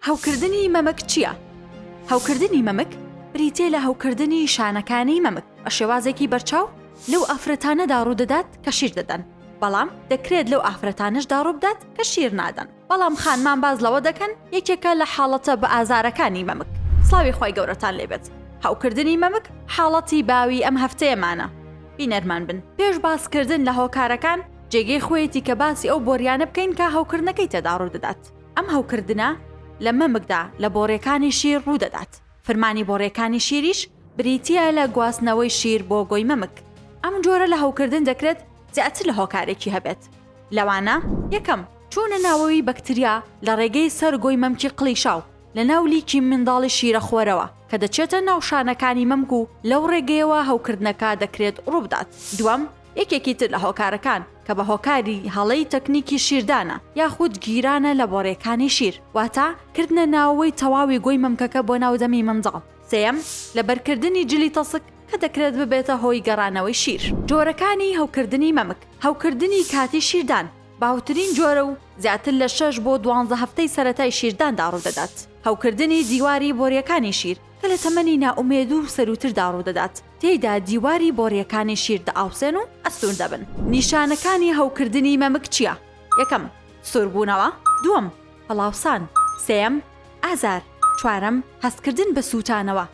هەوکردنی مەمک چییە؟ هەوکردنی مەمک بریتییە لە هەوکردنی شانەکانی مەمک بە شێوازێکی بەرچاو لەو ئافرەتانەدا ڕوودەدات کە شیر دەدەن، بەڵام دەکرێت لەو ئافرەتانەشدا ڕووبدات کە شیر نادەن، بەڵام خانمان باس لەوە دەکەن یەکێکە لە حاڵەتە بە ئازارەکانی مەمک. سڵاوی خوای گەورەتان لێبێت. هەوکردنی مەمک حاڵەتی باوی ئەم هەفتەیەمانە. بینەرمان بن. پێش باسکردن لە هۆکارەکان جێگەی خۆیەتی کە باسی ئەو بۆریانە بکەین کە هەوکردنەکەی تێدا ڕوودەدات. ئەم هەوکردنە لە مەمکدا لە بۆڕیەکانی شیر ڕوودەدات، فرمانی بۆڕیەکانی شیریش بریتییە لە گواستنەوەی شیر بۆ گۆی مەمک. ئەم جۆرە لە هەوکردن دەکرێت زیاتر لە هۆکارێکی هەبێت، لەوانە. یەکەم، چوونە ناوەوی بەکتریا لە ڕێگەی سەر گۆی مەمکی قڵیشاو لە ناو لیکی منداڵی شیرەخۆرەوە کە دەچێتە ناو شانەکانی مەمک و لەو ڕێگەیەوە هەوکردنەکە دەکرێت ڕووبدات. دووەم، یەکێکی تر لە هۆکارەکان کە بە هۆکاری هەڵەی تەکنیکی شیردانە یاخود گیرانە لە بۆڕیەکانی شیر واتە کردنە ناوەوەی تەواوی گۆی مەمکەکە بۆ ناو دەمی منداڵ. سێیەم، لەبەرکردنی جلی تەسک کە دەکرێت ببێتە هۆی گەڕانەوەی شیر. جۆرەکانی هەوکردنی مەمک، هەوکردنی کاتی شیردان باوترین جۆرە و زیاتر لە شەش بۆ دوانزە هەفتەی سەرەتای شیرداندا ڕوودەدات. هەوکردنی دیواری بۆریەکانی شیر کە لە تەمەنی نائومێد و سەرووتردا ڕوودەدات، تێیدا دیواری بۆڕییەکانی شیر دەئاوسێن و ئەستوور دەبن. نیشانەکانی هەوکردنی مەمک چییە؟ یەکەم، سووربوونەوە. دووەم، هەڵاوسان. سێیەم، ئازار. چوارەم، هەستکردن بە سووتانەوە.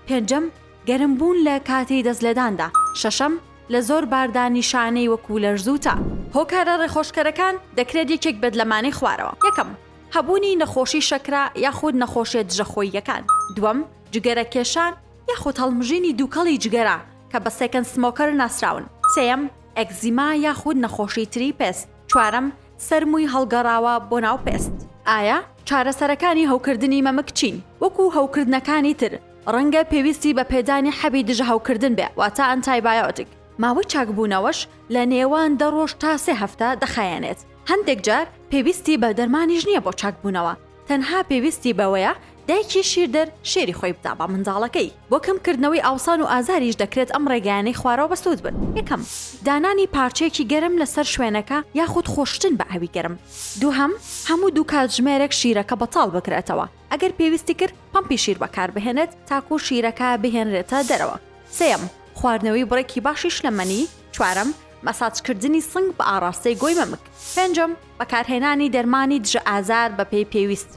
پێنجەم، گەرمبوون لە کاتی دەستلێداندا. شەشەم، لە زۆر باردا نیشانەی وەکوو لەرز و تا. هۆکارە ڕێخۆشکەرەکان دەکرێت یەکێک بێت لەمانەی خوارەوە. یەکەم، هەبوونی نەخۆشی شەکرە یاخود نەخۆشیە دژەخۆییەکان. دووەم، جگەرەکێشان یاخود هەڵمژینی دووکەڵی جگەرە کە بە second smoker ناسراون. سێیەم، ئەکزیما یاخود نەخۆشی تری پێست. چوارەم، سەرمووی هەڵگەڕاوە بۆ ناو پێست. ئایا چارەسەرەکانی هەوکردنی مەمک چین؟ وەکو هەوکردنەکانی تر، ڕەنگە پێویستی بە پێدانی حەبی دژە هەوکردن بێ واتە antibiotic. ماوەی چاکبوونەوەش لە نێوان دە ڕۆژ تا سێ هەفتە دەخایەنێت. هەندێک جار پێویستی بە دەرمانیش نییە بۆ چاکبوونەوە، تەنها پێویستی بەوەیە دایکی شیردەر شێری خۆی بدا بە منداڵەکەی. بۆ کەمکردنەوەی ئاوسان و ئازاریش دەکرێت ئەم ڕێگایانەی خوارەوە بەسوود بن. یەکەم، دانانی پارچەیەکی گەرم لەسەر شوێنەکە یاخود خۆشتن بە ئاوی گەرم. دووهەم، هەموو دوو کاتژمێرێک شیرەکە بەتاڵ بکرێتەوە، ئەگەر پێویستی کرد پەمپی شیر بەکاربهێنێت تاکوو شیرەکە بهێنرێتە دەرەوە. سێیەم، خواردنەوەی بڕێکی باشی شلەمەنی. چوارەم، مەساجکردنی سنگ بە ئاڕاستەی گۆی مەمک. پێنجەم، بەکارهێنانی دەرمانی دژە ئازار بەپێی پێویست.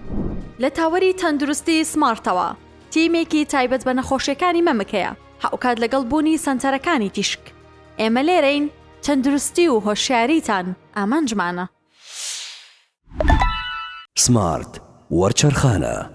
لە تاوەری تەندروستی سمارتەوە تیمێکی تایبەت بە نەخۆشیەکانی مەمک هەیە، هاوکات لەگەڵ بوونی سەنتەرەکانی تیشک. ئێمە لێرەین، تەندروستی و هۆشیاریتان ئامانجمانە. سمارت وەرچەرخانە.